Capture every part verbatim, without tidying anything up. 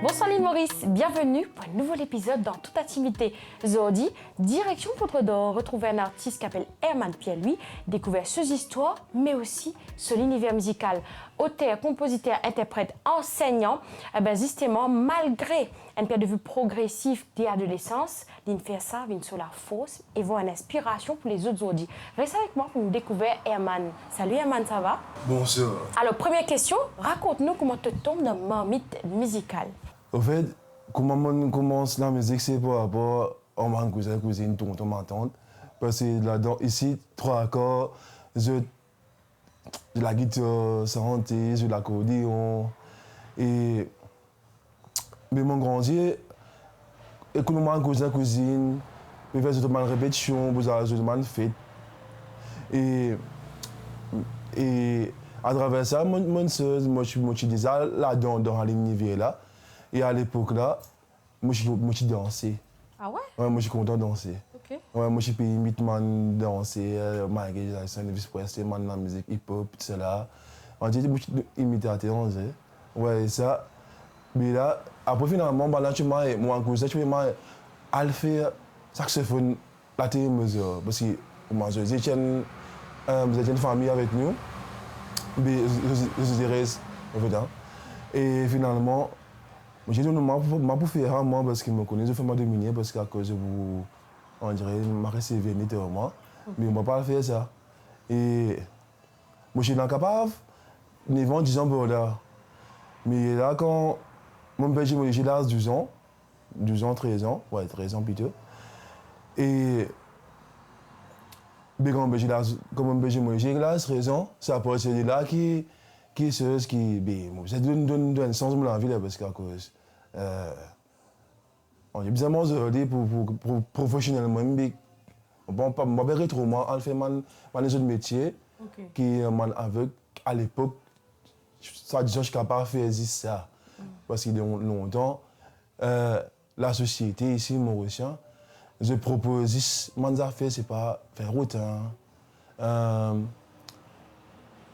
Bonsoir l'île Maurice, bienvenue pour un nouvel épisode dans Toute Intimité. Zordi, direction Poudre d'Or, retrouver un artiste qui s'appelle Herman Pierre-Louis, découvrir ses histoires, mais aussi son univers musical. Auteur, compositeur, interprète, enseignant, eh ben, justement, malgré un perte de vue progressif dès l'adolescence, linn fer sa, vinn so lafors e vwar enn inspirasion pou lezot zordi. Res avek mwa pou nou dekouver Herman. Salut Herman, ça va ? Bonsoir. Alors, première question, raconte-nous comment tu tombes dans marmite musicale. Anfet, kouma mo koumans lamizik, se par rapor a mo kouzin, kouzinn, tonton, matant. Parski ladan, isi, trwa kar, zot zwe lagitar, sante, zwe lakordeon. E, me mo grandi, ekout mo bann kouzin, kouzinn, pe fer zot bann repetision, pou zot al zwe bann fet. E, e atraver sa, mo, mo, mo ti, mo ti deza ladan, dan sa liniver la. E alepok la, mo ti, mo ti danse. Ah ouais ? Wi, mo ti kontan danse. Ok. Wi, mo ti pe imit bann danser, Michael Jackson, Elvis Presley, bann lamizik hip-hop, tousala. An ti, mo ti imitater, on dirait. Wi, sa. Me la, apre finalman, bann la ti mwa, mo kouzin ti mwa al fer saksofon, la ti mo zwe, parski mo zwe, zwe ti enn, eh, zwe ti enn fami avek nou. Me zwe, zwe, zwe res, anfet, hein. E finalman, mo ti dir, non, mo pou, mo pou fer sa mwa, parski mo kone zot fer mwa domine, parski akoz pou, on dirait, mo res vini tro mwa. Me mo pa al fer sa. E mo ti ena kapav, nef an, diz an par la. Me la, kan mo perdi mo leze laz douz an, douz an, trez an, wi, trez an plito. E, be, kan mo perdi laz, kan mo perdi mo leze laz trez an, se apartir de la ki, ki soz ki, be, mo bizin donn, donn, donn sans mo lavi la, parski akoz, eh, mo bizin manz li pou, pou, pou profesionelman, me bon, pa, mo pa pe retrouv mwa al fer bann, bann lezot metie, ok, ki, eh, bann avek alepok, swadizan, ti kapav fer zis sa. Mm. Parski de lontan, eh, lasosiete isi morisien, zot propoz zis bann zafer, se pa fer rotin, eh,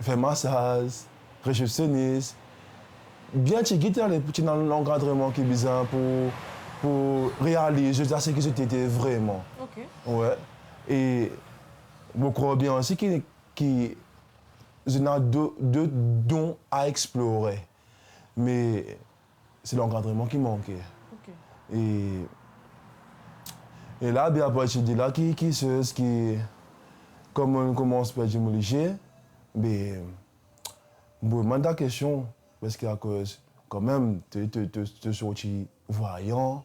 fer masaz, resepsionis. Bien ti gete ale, ti ena lankadreman ki bizin pou, pou realiz zot, sa seki zot ete vreman. Ok. Wi. E mo krwar bien osi ki, ki zot ena do, do don a explore. Me se lankadreman ki manke. Ok. E, e la, be, apartir de la, ki, ki soz ki, kan mo koumans perdi mo leze, be, mo poz mwa la kestion, parski akoz, kanmem, to, to, to, to sorti vwayan,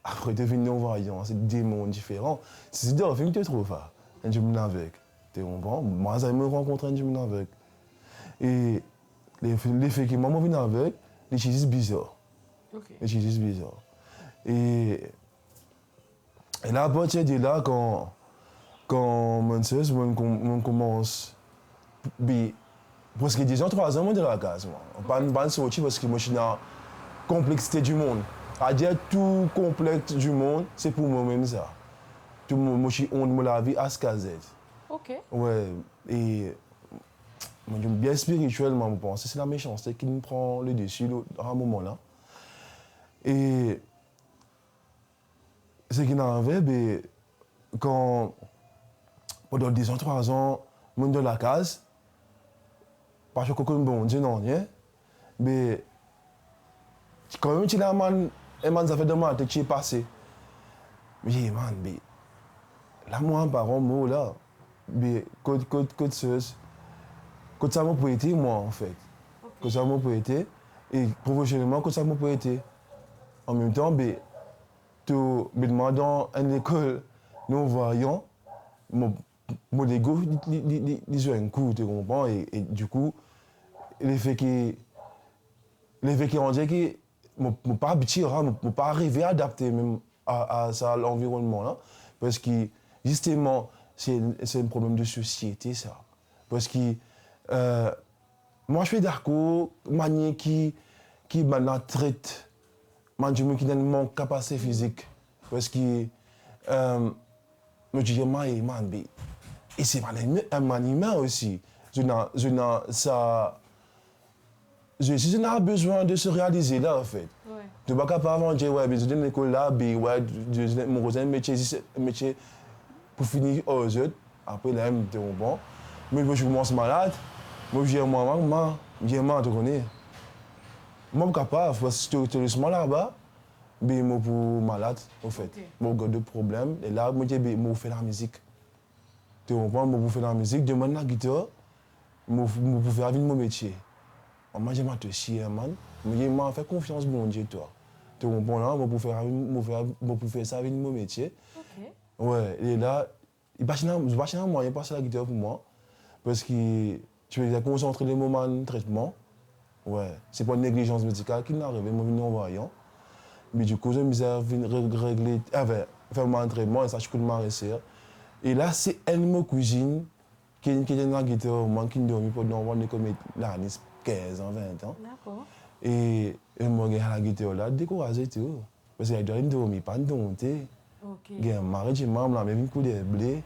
apre to vinn non-vwayan, se de mond diferan. Si se dan fim to trouv sa, enn dimoun avek, to konpran? Mwa, zame mo rankontre enn dimoun avek. E lefe, lefe ki mwa mo vinn avek, li ti zis bizar. Ok. Li ti zis bizar. E, e la, apartir de la, kan, kan mo, mo, mo koumans, be, preske diz an, trwa an, mo dan lakaz, mwa. Mo pa, ok, pa sorti parski mo ti ena konpleks dimoun. Adir tou konpleks dimoun, se pou momem sa. Tou mo, mo ti ont mo lavi A ziska Z. Ok. Wi, e mo, bien spiritielman, mo panse se lamesanste ki pran ledesi dan sa moman la. E seki ena arive, be, kan pandan diz an, trwa an, mo dan lakaz, pa ti konn Bondie nanye, be, kanmem ti ena bann, bann zafer dan mo latet ki pase. Me, man, be, la mwa, paran mo la, be, kot, kot, kot soz, kot sa mo pou ete, mwa, anfet. Ok. Kot sa mo pou ete, e profesionelman, kot sa mo pou ete. Anmemtan, be, to met mwa dan enn lekol non-vwayan, mo, mo lego li, li, li, li, li zwenn kou, to konpran? E, e dikou, lefe ki, lefe ki, on dirait ki mo, mo pa abitie, mo, mo pa arive adapte mem a, a sa lanvironnman la. Parski, zisteman, se, se enn problem de sosiete, sa. Parski, eh, mwa, mo pe dakor manier ki, ki bann la tret bann dimoun ki ena mank kapasite fizik. Parski, eh, mo dir, man, e, man, be, e se bann, bann imin osi. Zot ena, zot ena sa, Zot, zot ena bizin de se realize la, anfet. Wi. To pa kapav dir, wi, be zot inn lekol la, be, wi, zot, mo koz enn metie, zis metie pou fini ar zot, apre la, to konpran. Me mo ti koumans malad, mo dir mama, mama, mo dir mama, to kone, mo pa kapav, parski to, to les mwa laba, be mo pou malad, anfet. Ok. Mo gagn de problem, e la, mo dir, be mo fer lamizik. To konpran, mo pou fer lamizik, donn mwa enn lagitar, mo, mo pou fer vinn mo metie. Mama dir, mama, to sir, man? Mo dir, mama, fer konfians Bondie, twa. To konpran la, mo pou fer, mo fer, mo pou fer sa vinn mo metie. Ok. Wi, e la, li pa ti ena, li pa ti ena mwayin pas lagitar pou mwa, parski ti pe konsantre le moman tretman. Wi, se pa enn neglizans medikal ki finn arive, mo vinn non-vayan. Me dikou, zot bizin vinn re-, regle, anfin, fer mwa enn tretman, e sa ti kout mwa re ser. E la, se enn mo kouzinn ki, ki ena lagitar, mwa ki dormi pandan, mwa, konbien lane, kinz an, vin an. Dakor. E, e mo gagn lagitar la, dekouraze tou. Parski li dwa inn dormi, pa inn donte. Ok. Gagn mari, ti mari, lame vinn kouler ble,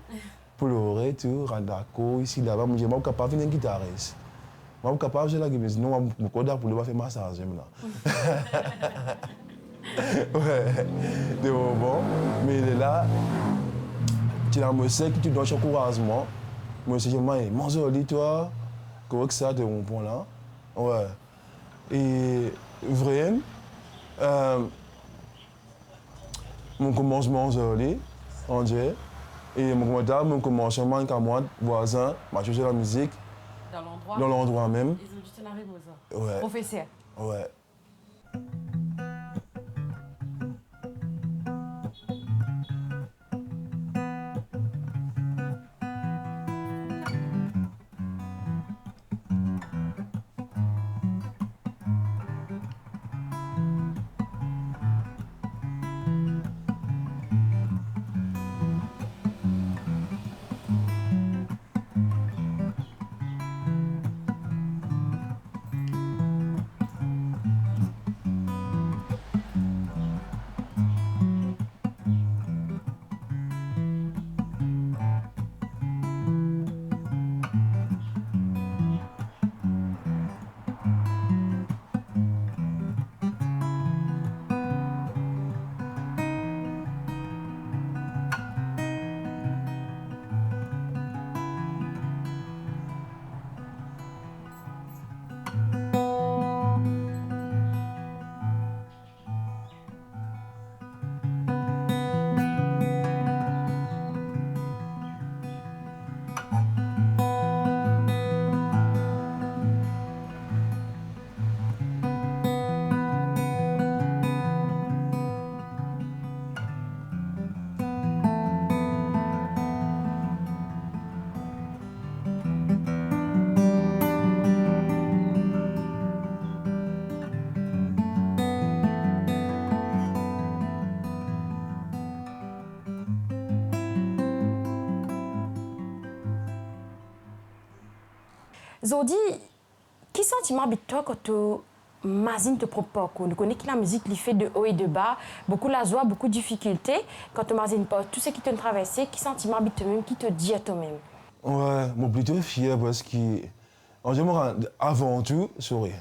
plore tou, rant lakour, isi, laba. Mo dir, mo pa kapav vinn enn gitaris. Mo pa kapav zwe lagitar. Non, mo, mo kor dan pou li, pa fer masaz mem la. Wi, to konpran. Me lerla, ti ena mo ser ki ti donn ankourazman. Mo ser dir mwa, manz li, twa, korek sa, to konpran la. Wi. E vre, eh, mo koumans manz li, on dirait, e mo koumans, mo koumans manz kamwad, vwazin, mo ti zwe lamizik. Dan landrwa? Dan landrwa mem. Wi. Profeser? Wi. Zordi, ki santiman abit twa kan to mazinn to prop parkour? Nou kone ki lamizik li fer de o e de ba, boukou lazwa, boukou difikilte. Kan to mazinn par tou seki to'nn traverse, ki santiman abit twa mem, ki to dir twa mem? Wi, mo plito fier parski, an dirait, mo rann, avan tou, sorry,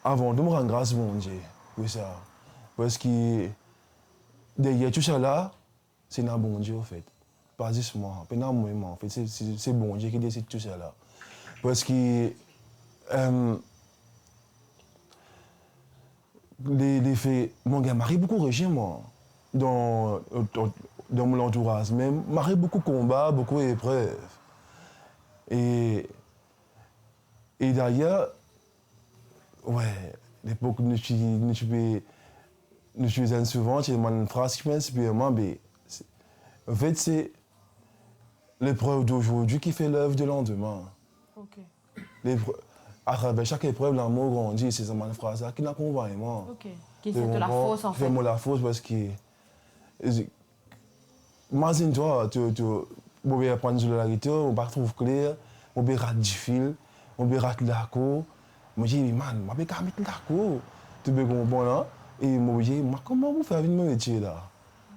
avan tou, mo rann gras Bondie pou sa. Parski deryer tou sala, se ena Bondie, anfet. Pa zis mwa, pena mwa, anfet, se, se, se Bondie ki desid tou sala. Parski, eh, le, lefe, mo gagn mari boukou rejie, mwa, dan, dan mo lantouraz mem, mari boukou konba, boukou eprev. E, e dayer, wi, lepok nou ti, nou ti pe, nou ti zenn souvan, ti ena enn fraz ki finn inspir mwa, be, se, anfet, se l'épreuve d'aujourd'hui qui fait l'œuvre de lendemain. Ok. Lepre-, atraver sak eprev, lamour grandi, se sa bann fraz la ki akonpagn mwa. Ok. Ki fer to lafors, anfet. Ki fer mo lafors, parski, e, mazinn twa, to, to, mo pe aprann zwe lagitar, mo pa trouv kler, mo pe rat difil, mo pe rat lakour. Mo dir, man, mo pe kapav met lakour. To pe konpran la? E mo dir, mwa, kouma mo pou fer vinn mo metie la?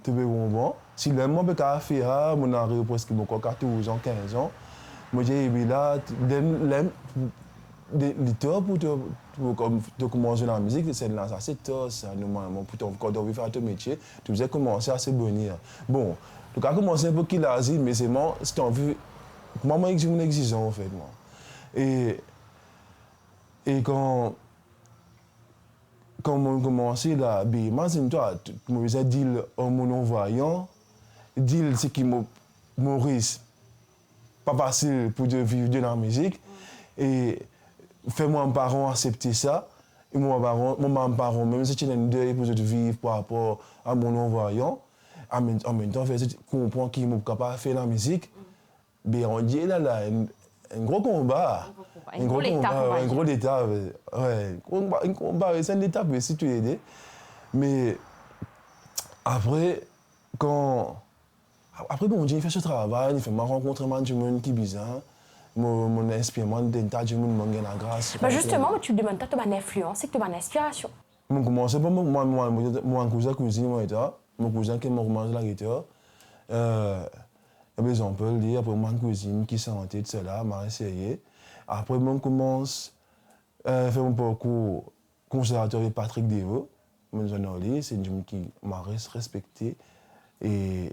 To pe konpran? Si ler mo pe kapav fer, a, mo ena preske mo krwar katorz an, kinz an. Mo dir, epi la, ler, ler, de, li tar pou to, pou kom, to koumans dan lamizik, se enn laz ase tar sa, normalman, pou to, kan to anvi fer to metie, to bizin koumans ase boner. Bon, to kav koumans ninport ki laz li, me selman, si to anvi, mwa, mo ex-, mo exizan, anfet, mwa. E, e kan, kan mo koumans la, be, imazinn twa, mo bizin deal ar mo non-vwayan, deal seki mo, Moris, pa fasil pou to viv de lamizik, e fer mo bann paran aksepte sa, e mo bann paran, mo bann paran mem, se ti enn dey pou zot viv par rapor a mo non-vwayan, an mem, an mem tan, fer zot konpran ki mo kapav fer lamizik, be, on dirait la, la, enn, enn gro konba. Enn gro konba, enn gro konba, enn gro letap, on va dir. Enn gro letap, we. We, enn konba, enn konba, we, se enn letap, we, si tou le de. Me apre, kan, apre, Bondie, li fer so travay, li fer mwa rankontre bann dimoun ki bizin, mo, mo inspir mwa, enn ta dimoun, mo gagn lagras. Me zisteman, mo ti demann twa to bann inflians ek to bann inspirasion. Mo koumans par mo, mo, mo, mo, mo kouzin, kouzin, mo, eta, mo kouzin ki mo koumans lagitar. Eh, par exanp, li, apre mo kouzin ki sante, tousala, mo eseye. Apre, mo koumans, eh, fer mo parkour konservater avek Patrick Devaux. Mo zwenn ar li, se enn dimoun ki mo res-, respekte. E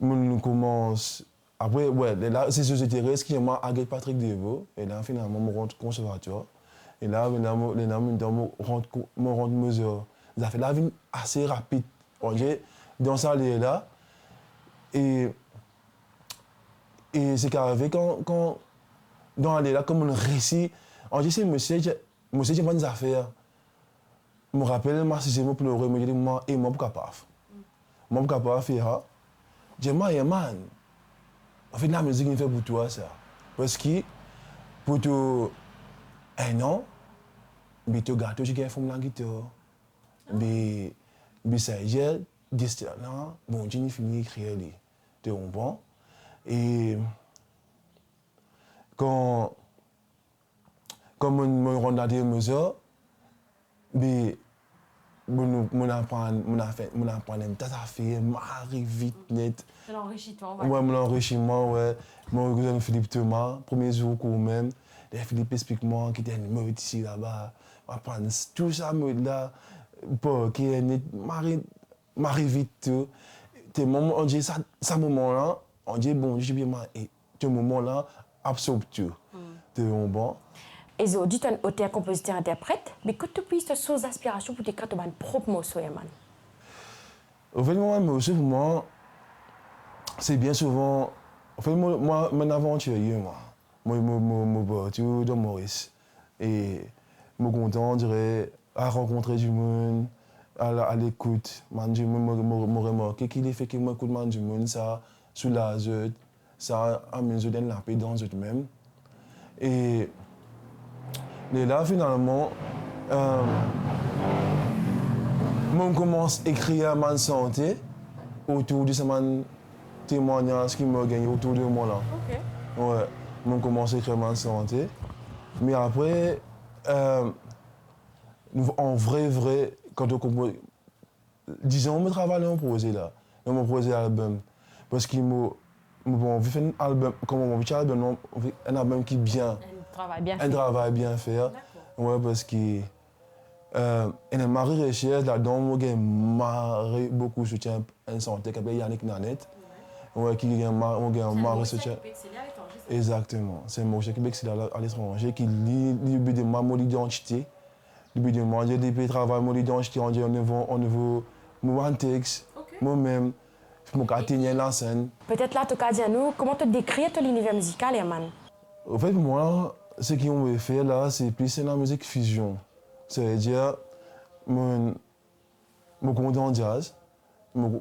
mo koumans, apre, we, lerla, se José Thérèse ki amenn mwa get Patrick Devaux, e la, finalman, mo rant konservater. E la, lerla, mo, lerla, mo, mo rant ko-, mo rant mo zafer la vinn ase rapid. On dirait, dan sa ler la, e, e se ki arive kan, kan, dan ler la, kan mo resi, on dirait se mo sel, mo sel ti bann zafer. Mo rapel, mo asize, mo plore, mo dir, "Mwa, e mwa pou kapav. Mwa pou kapav fer sa." Dir mwa, "Herman, anfet, lamizik inn fer pou twa sa. Parski pou to enn an, be to gato ti gagn form lagitar. Be, be sa dir, destin la, Bondie inn fini ekrir li." To konpran? E kan Kan mo, mo rant later mo sort, be, mo, mo aprann, mo fer, mo aprann enn ta zafer, mari vit net. Mo anrisi twa, on va dir. We, mo anrisi mwa, we. Mo rekonn Philippe Thomas, premie zour koumem, ler Philippe explik mwa ki ti enn mod isi laba, mo aprann tou sa mod la, parker net, mari, mari vit tou. Telman, on dirait sa, sa moman la, on dirait Bondie ti pe dir mwa, e, to moman la, absorb tou. To konpran? E zordi, to enn oter, konpoziter, interpret, me kot to piz to sours d'inspirasion pou to ekrir to bann prop morso, Herman? Anfet, mwa, bann morso pou mwa, se bien souvan, anfet, mwa, mwa, mo enn avantirie, mwa. Mo, mo, mo, mo partou dan Moris. E mo kontan, on dirait, al rankontre dimoun, al, al ekout bann dimoun. Mo, mo, mo remarke ki lefet ki mo ekout bann dimoun sa, soulaz zot, sa amenn zot enn lape dan zot mem. E lerla, finalman, eh, mo koumans ekrir bann sante otour de sa bann temwagnaz ki mo gagn otour de mwa la. Ok. We, mo koumans ekrir bann sante. Me apre, eh, an vre, vre, kan to konpran, dizon, mo travay lor mo proze la, lor mo proze album. Parski mo, mo pa anvi fer enn album, kouma mo anvi fer album, mo anvi enn album ki bien. Enn travay bien fer. Enn travay bien fer. Dakor. We, parski, eh, ena mari resers ladan, mo gagn mari boukou soutien, enn sante ki apel Yannick Nanette. We, ki gagn ma-, mo gagn mari soutien. Se enn Morisien ki pe exel aletranze, sa? Exakteman. Se enn Morisien ki pe exel ale-, aletranze, ki li, li pe demann mo lidantite. Depi de mwa, li pe travay mo lidantite, on dirait, o nivo, o nivo mo bann text, ok, mo mem, mo kapav tenir lasenn. Petet la, to kapav dir nou, kouma to dekrir to liniver mizikal, Herman? Anfet, mwa, seki mo pe fer la, se plis enn lamizik fizion. Savedir, mo, mo kontan jazz, mo,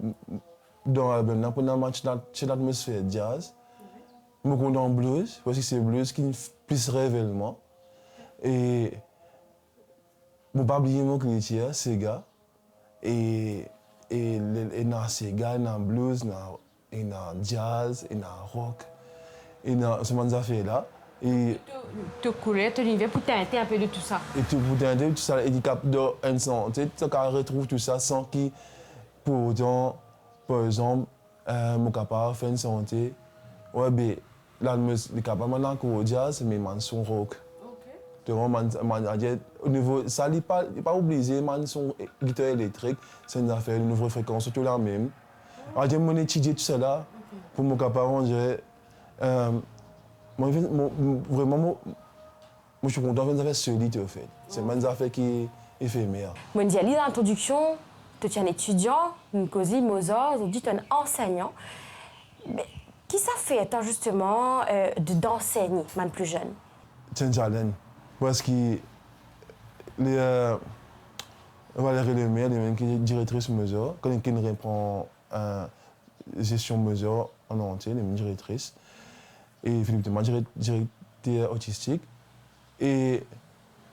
dan album la, pou ena bann ti, ti atmosfer jazz. Mo kontan blues, parski se blues ki plis revel mwa. E mo pa bliye mo kiltir, sega. E, e le, ena sega, ena blues, ena, ena jazz, ena rock, ena sa bann zafer la. E to, to kouler, to liniver pou tente inpe de tou sa. E tou pou tente tou sa, e li kapav dan enn sante, to kapav retrouv tou sa san ki, pou otan, par exanp, eh, mo kapav fer enn sante, we, be, la, mo, li kapav bann akor jazz, me bann son rock. Ok. Donk, mo, mo, mo, o nivo sa, li pa, li pa oblize, mo, son gitar elektrik, se enn zafer, nouvo frekans, tou lamem. Mo, mo etidie tou sala, pou mo kapav, on dirait, euh, mo, mo, mo, vreman, mo, mo, je suis content de faire celui, en fait. Se enn zafer ki efemer. Mo dir li dan lintrodiksion, to ti enn etidian, nou koze Mozart, ou dir to enn ansegnan. Me ki sa fer twa, zisteman, euh, de, d'ansegn bann pli zenn? Se enn challenge. Parski li, euh, Valérie Lemaire, li mem ki diretris Mozart, kan li, ki repran, euh, zestion Mozart an antie, li mem diretris. E Philippe Thomas, dire-, direkter artistik. E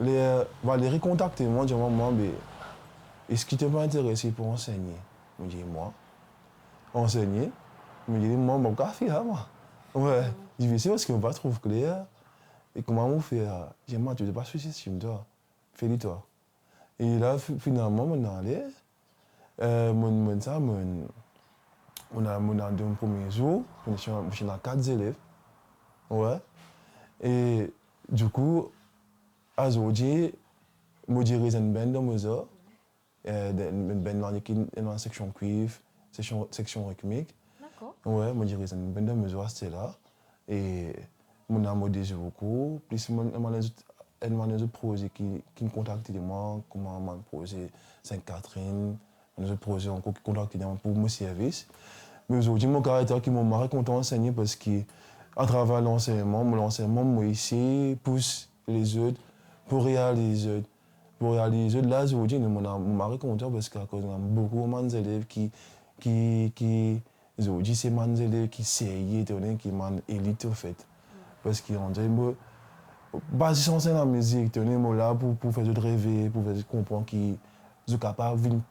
ler Valérie kontakte mwa, dir mwa, "Be, eski to pa interese pou ansegne?" Mo dir, "Mwa? Ansegne?" Mo dir, "Mwa, mo pa kapav fer sa, mwa." Wi, difisil parski mo pa trouv kler. E kouma mo fer? Dir mwa, "To pa sousi twa, fer li twa." E la, fi-, finalman, mo ale, euh, mo, mo sa, mo, mo al, mo al donn premie zour, mo ti, mo ti ena kat zelev. Wi. E dikou, azordi, mo diriz enn band dan Mozart, euh, de, enn band la ki ena seksion kwiv, seksion, seksion ritmik. Dakor. Wi, mo diriz enn band dan Mozart, se la. E mo ena mo de zour kour, plis mo, mo ena lezot, mo ena lezot proze ki, ki kontakte mwa, kouma bann proze Sint Katrinn, lezot proze ankor ki kontakte mwa pou mo servis. Me azordi, mo kapav dir ki mo mari kontan ansegne parski atraver lansegnman, mo lansegnman, mo esey pous lezot pou realiz zot. Pou realiz zot, la, zordi, nou, mo, mo mari kontan parski akoz nou ena boukou bann zelev ki, ki, ki, zordi, se bann zelev ki serye, to kone, ki bann elit, anfet. Parski, on dirait, mo, pa zis ansegn lamizik, to kone, mo la pou, pou fer zot reve, pou fer zot konpran ki zot kapav vinn,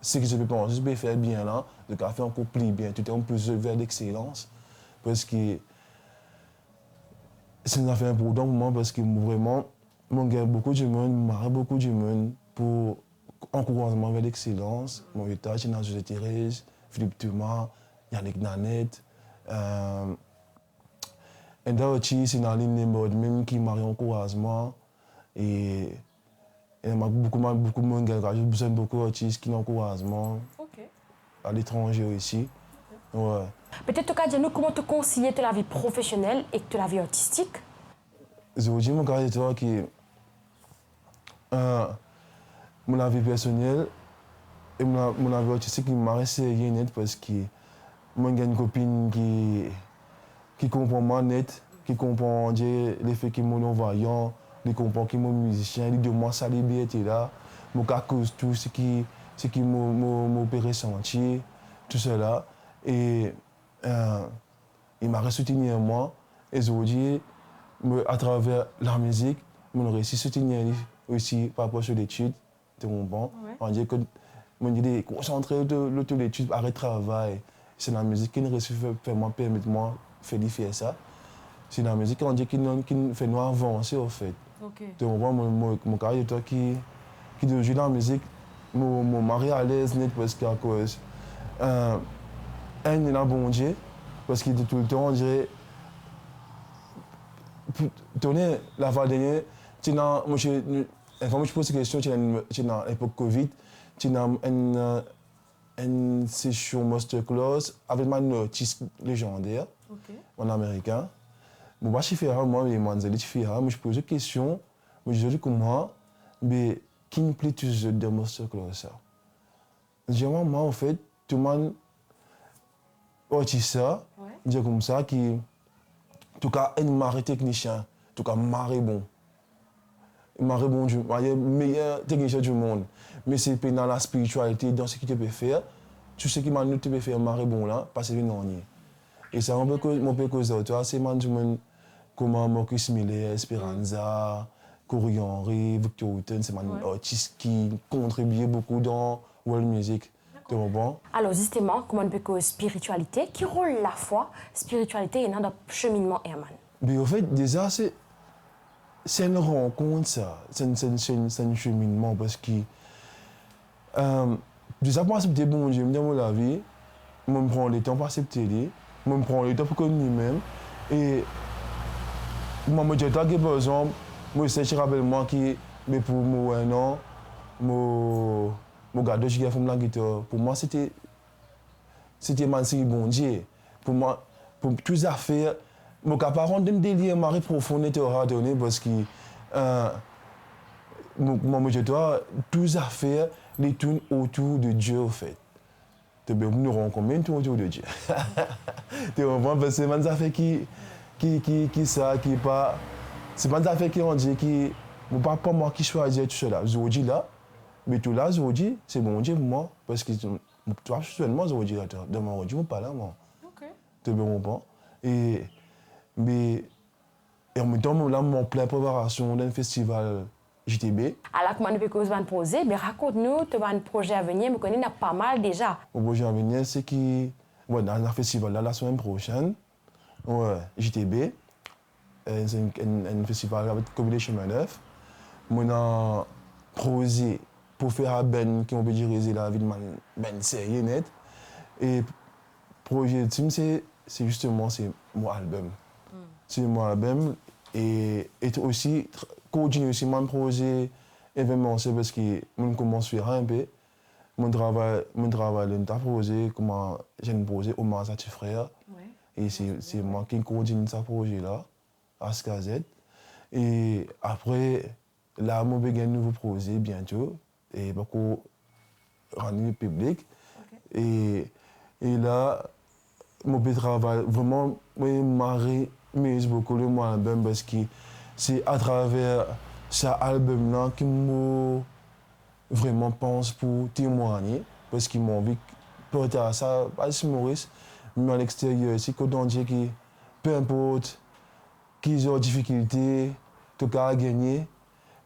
seki zot pe panse zot pe fer bien la, zot kapav fer ankor pli bien, toultan plis zot ver lexselans. Parski se enn zafer inportan pou mwa, parski mo, vreman, mo gagn boukou dimoun, mo mari boukou dimoun pou ankourazman ver lexselans. Mo eta, ti ena José Thérèse, Philippe Thomas, Yannick Nanette, euh, enn ta artis, ena Aline Lembord mem ki mari ankouraze mwa. E, e mo, boukou, mo, boukou dimoun gagn, zis bizin boukou artis ki ankouraze mwa. Ok. Aletranze osi. Ok. Wi. Petet to kapav dir nou kouma to konsilie to lavi profesionel ek to lavi artistik? Zordi, mo kapav dir twa ki, euh, mo lavi personel e mo la-, mo lavi artistik, li mari serye net, parski mo gagn enn kopinn ki, ki konpran mwa net, ki konpran, on dirait, lefe ki mo non-vayan, li konpran ki mo mizisien, li donn mwa sa liberte la, mo kapav koz tou seki, seki mo, mo, mo pe resanti, tou sala. E, euh, li mari soutenir mwa, e zordi, mo, atraver lamizik, mo resi soutenir li osi par rapor so letid, to konpran? Wi. On dirait ki mo, li konsantre lor to, lor to letid, aret travay. Se lamizik ki resi fer, fer mwa, permet mwa fer li fer sa. Se lamizik, on dirait, ki, ki fer nou avanse, anfet. Ok. To konpran? Mo, mo, mo kapav dir twa ki, ki de zwe lamizik, mo, mo mari alez net, parski akoz, euh, enn, ena Bondie, parski li toultan, on dirait, pou, to kone, lafwa dernie, ti ena, mo ti, enn fwa mo ti poz kestion, ti ena, ti ena lepok Covid, ti ena enn, euh, enn sesion masterclass avek bann artis lezander, ok, bann Amerikin. Mo pa ti fer sa, mwa, me bann zele ti fer sa. Mo ti poz kestion, mo dir zot kouma, be, ki pli tous zot dan masterclass sa? Dir mwa, mwa, anfet, tou bann artis sa, wi, dir koumsa ki, antouka, enn mari teknisien, antouka, mari bon. Mari bon di-, mari meyer teknisien dimond. Me si pena laspiritialite dan seki to pe fer, tou seki bann lot to pe fer mari bon la, pa servi nanye. E sa, mo pe koz, mo pe koz ar twa, se bann dimoun kouma Marcus Miller, Esperanza, Cory Henry, Victor Wooten, se bann, wi, artis ki kontribie boukou dan world music. Dakor. To konpran? Alor, zisteman, kouma nou pe koz spiritialite, ki rol lafwa, spiritialite ena dan seminnman Herman? Be, anfet, deza, se, se enn rankont, sa. Se enn, se enn, se enn, se enn seminnman, parski, euh, deza, pou asepte Bondie dan mo lavi, mo pran letan pou asepte li, mo pran letan pou konn limem, e mo, mo dir twa ki, par exanp, Mo isi ti rapel mwa ki, me pou mo enn an, mo, mo gard zot ti gagn form lagitar. Pou mwa, sete, sete bann sign Bondie. Pou mwa, pou tou zafer, mo kapav rant dan delir mari profon, et cetera, tone, parski, eh, mo, mo, mo dir twa, tou zafer, li tourn otour de Dieu, anfet. To pe, nou rann konbien tour otour de Dieu. To konpran? Parski se bann zafer ki, ki, ki, ki sa, ki pa, se bann zafer ki, on dirait ki, mo pa, pa mwa ki swazir tou sela. Zordi la, me tou la, zordi, se Bondie pou mwa, parski twa swazir mwa zordi la, demin zordi, mo pa la, mwa. Ok. To pe konpran? E, me, e anmemtan, mo la, mo an plin preparasion dan festival J T B. Ala kouma nou pe koz bann proze, be rakont nou to bann proze avenir, mo kone ena pa mal deza. Mo proze avenir, se ki, we, dan, dan festival la, lasemenn prosenn, we, J T B, eh, se enn, enn, enn festival avek Comité Chemin Neuf. Mo ena proze pou fer sa bann ki mo pe direze la vinn bann, bann serye net. E proze ultim, se, se zisteman, se mo album. Hmm. Se mo album e, e osi tr-, kontinie osi bann proze evenementiel, parski mo koumans fer sa inpe. Mo travay, mo travay lor enn ta proze, kouma enn proze omaz a ti frer. Wi. E se, se mwa ki kontinie sa proze la, A ziska Z. E apre, la, mo pe gagn nouvo proze biento, e pankor rann li piblik. Ok. E, e la, mo pe travay, vreman, mo, mo remersi boukou le mo album, parski se atraver sa album la ki mo vreman pans pou temwagne, parski mo anvi partaz sa, pa zis Moris, me a lexteryer osi, kot antye, ki, pe inport ki zor difikilte to kapav gagne,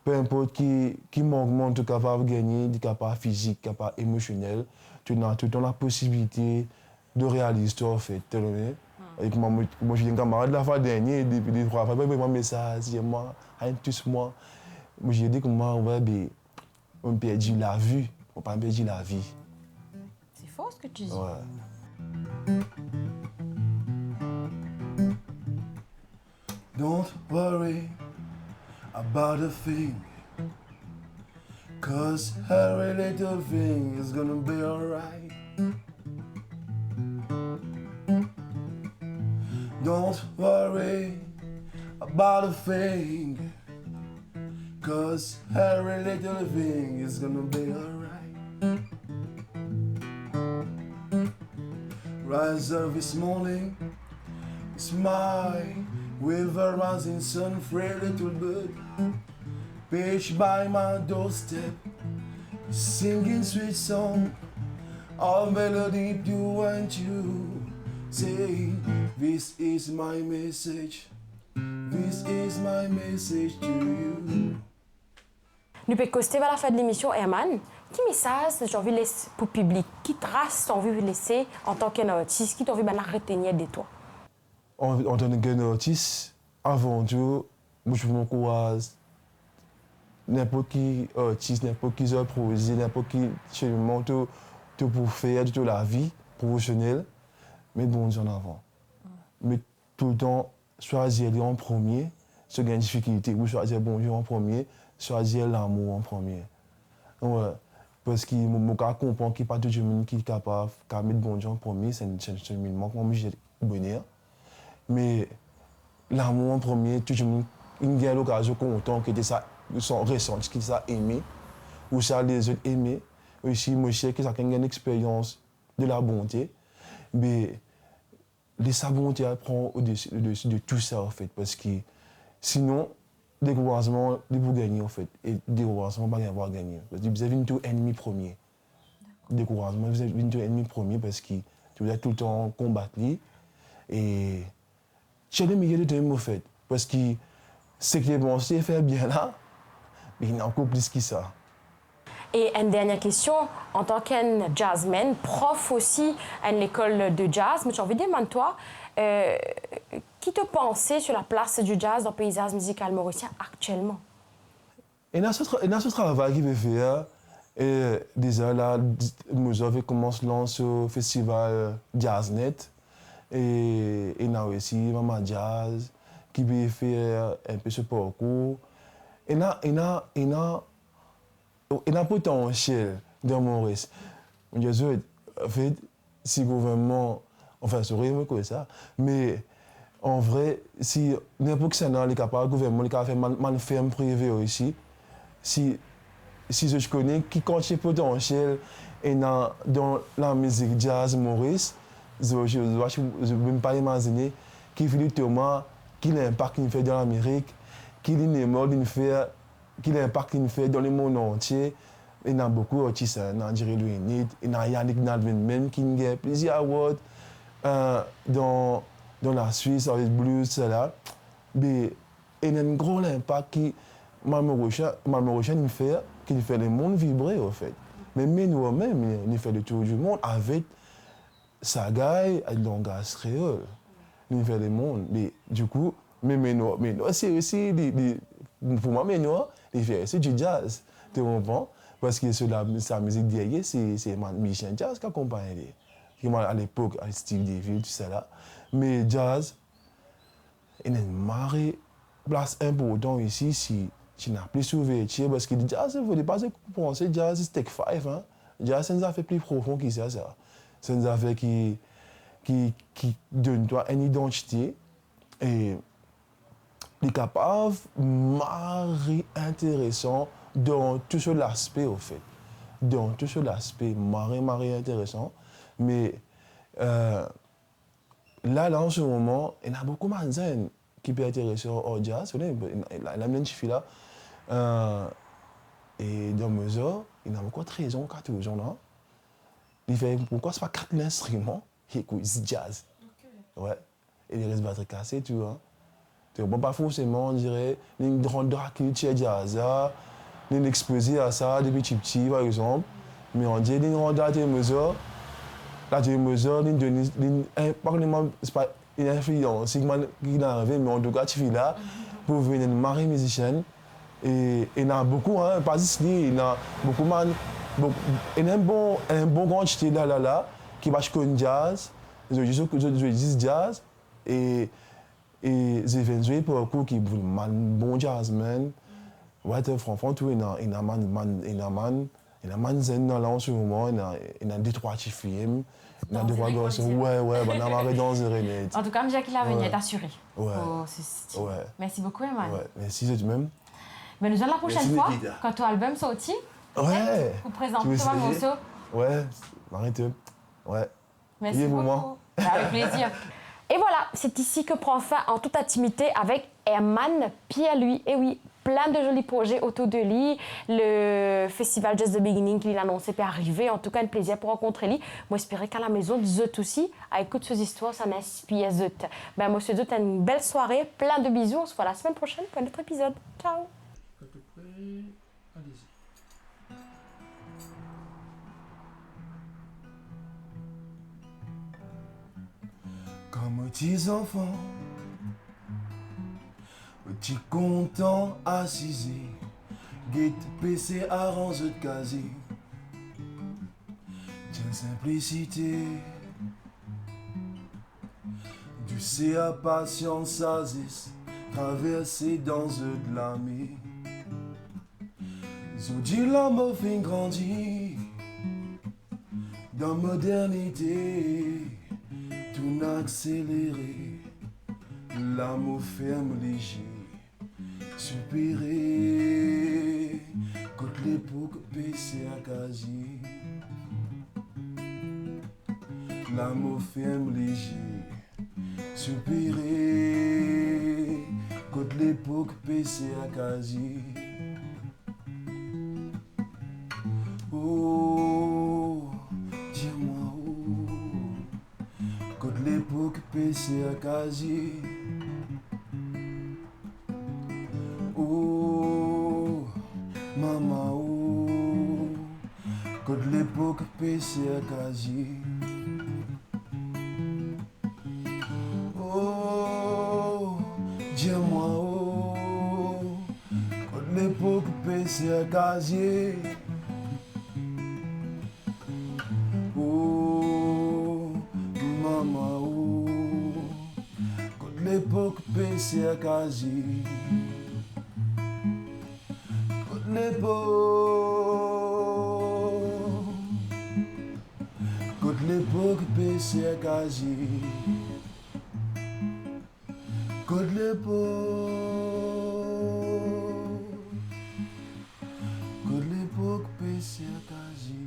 pe inport ki, ki mankman to kapav gagne, li kapav fizik, kapav emosionel, to ena toultan laposibilite de realiz twa, anfet, to konpran? Hmm. E kouma mo, mo ti enn kamarad la, fwa dernie, depi de trwa fwa, mo, mo, mo, mesaz, dir mwa, enn tous mwa. Mo ti dir kouma, we, be, mo perdi lavi, mo pa perdi lavi. C'est fort ce que tu dis. Ouais. Don't worry about a thing, 'cause every little thing is gonna be alright. Don't worry about a thing, 'cause every little thing is gonna be alright. Rise up this morning, smile with a rising sun, free little bird, pitch by my doorstep, singing sweet song of melody to and you. Say, this is my message. This is my message to you. Nou pe koste ver lafin de lemision, Herman. Ki mesaz to anvi les pou piblik? Ki tras to anvi lese antan ki enn artis? Ki to anvi bann la retenir de twa? An, antan ki enn artis, avan tou, mo ti pou ankouraz ninport ki artis, ninport ki zot proze, ninport ki chemin to, to pou fer dan to lavi profesionel, met Bondie an avan. Met toultan swazir li an premie, si to gagn difikilte, ou swazir Bondie an premie, swazir lamour an premie. Wi, parski mo, mo kapav konpran ki pa tou dimoun ki kapav, kapav met Bondie an premie, se enn, se enn, se enn minimum, kouma mo dir, boner. Me lamour an premie, tou dimoun inn gagn lokazion kontan, ki ti sa, sa resanti, ki ti sa eme, ou sa lezot eme. Osi, mo sir ki sakenn gagn lexperyans de labonte, me les sa Bondie pran odesi, odesi de tou sa, anfet, parski sinon, dekourazman, li pou gagne, anfet, e dekourazman pa gagn, pa gagne. Parski li bizin vinn to ennmi premie. Dekourazman bizin vinn to ennmi premie, parski to bizin toultan konbat li, e tir le meyer de toi-mem, anfet, parski seki to panse fer bien la, me ena ankor plis ki sa. E enn dernie kestion, antan ki enn jazzman, prof osi enn lekol de jazz, mo ti anvi demann twa, eh, ki to panse sur la place du jazz dans le paysage musical mauricien actuellement? Ena so tra-, ena so travay ki pe fer, e deza la, mo zot pe koumans lans so festival Jazznet, e ena osi Mama Jazz ki pe fer inpe so parkour, ena, ena, ena, ena potansiel dan Moris. Mo dir zot, anfet, si gouvernman, anfin, sori mo krwar sa, me an vre, si ninport kisannla li kapav, gouvernman li kapav fer bann, bann ferm prive osi, si, si zot kone ki kantite potansiel ena dan lamizik jazz Moris, zot, zot, zot, zot mem pa imazine ki Philippe Thomas, ki linpak li'nn fer dan Lamerik, ki linn lemor li'nn fer, ki linpak li'nn fer dan lemond antie. Ena boukou artis, hein, ena Jerry Louis Nid, ena Yannick Nadven mem ki'nn gagn plizier award, euh, dan, dan Laswis, avek blues, sela. Me ena enn gran linpak ki Malmorocien, Malmorocien inn fer, ki'nn fer lemond vibre, anfet. Me Menor mem, li, li fer le tour du monde avek Sagay, avek langaz kreol. Li'nn fer lemond. Me, dikou, me Menor, Menor, se osi, li, li, pou mwa, Menor, li fer osi du jazz. To konpran? Parski so la, sa mizik deryer, se, se bann mizisien jazz ki akonpagn li. Ki mwa, alepok, avek Steve Deville, tousala. Me jazz, ena enn mari plas inportan isi, si, si ena plis ouvertir, parski jazz, fode pa zot panse jazz is take five, hein. Jazz, se enn zafer pli profon ki sa, sa. Se enn zafer ki, ki, ki donn twa enn idantite, e li kapav mari interesan dan tou so laspe, anfet. Dan tou so laspe, mari, mari interesan. Me, euh, la, la, an se moman, ena boukou bann zenn ki pe interese ar, ar jazz, ou kone, la, la, enn tifi la, euh, e dan mo zor, ena ankor trez an, katorz an la, li fer, pou mwa, se pa kat linstriman, li ekout jazz. Ok. Wi. E li res batri kase tou, hein. To konpran, pa forseman, on dirait, li'nn rant dan kiltir jazz la, li'nn expoze a sa depi tipti, par exanp. Me on dirait li'nn rant dan latel mo zor, latel mo zor, li'nn donn, li'nn, eh, pa kone mwa, se pa enn infliyans ki mwa, ki'nn arive, me antouka, tifi la, pou vinn enn mari mizisien, e, ena boukou, hein, pa zis li, ena boukou bann, bou-, ena enn bon, enn bon kantite la, la, la, ki pa ti konn jazz, zot, zot, zot, zot zis jazz, e, e zot finn zwe parkour ki bann bon jazzman, wi, franchman, tou, ena, ena bann, bann, ena bann, ena bann zenn la, la, an se moman, ena, ena de trwa tifi, ena de trwa garson, wi, wi, bann la mari danzere net. Antouka, mo dir ki lavenir est assuré pour ce style. Wi. Merci beaucoup, Herman. Wi, mersi zot mem. Ben, nou vwar la prochaine fois, kan to album sorti, peut-être, pou prezant to bann morso. Wi, mari top. Wi. Merci beaucoup. Avec plaisir. Et voilà, c'est ici que prend fin En toute intimité avec Herman Pierre-Louis. Et oui, plein de jolis projets autour de lui. Le festival Just the Beginning ki li anonse pe arive. En tout cas, un plaisir pou rankontre li. Mo espere ki a la maison, zot osi, a ekout so zistwar, sa inn inspir zot. Ben, mo swet zot une belle soirée, plein de bisous. On se voit la semaine prochaine pour un autre épisode. Ciao. Quand t'es prêt, allez-y. Kan mo ti zanfan, mo ti kontan asize, get pese aranz zot kazie. Ti enn sinplisite, dousser, pasians, sazes, traverse dan zot lame. Zordi la mo finn grandi, dan modernite, tou inn akselere, la mo ferm lizie. Soupire, kot lepok pese kazie. La mo ferm lizie. Soupire, kot lepok pese kazie. Oh, dir mwa, oh, kot lepok pese kazie. Oh, mama, oh, kot lepok pese kazie. Oh, dir mwa, oh, kot lepok pese kazie. Oh, mama, oh, kot lepok pese kazie. Lepok, kot lepok pe serkazi. Kot lepok, kot lepok pe serkazi.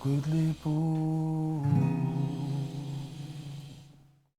Kot lepok.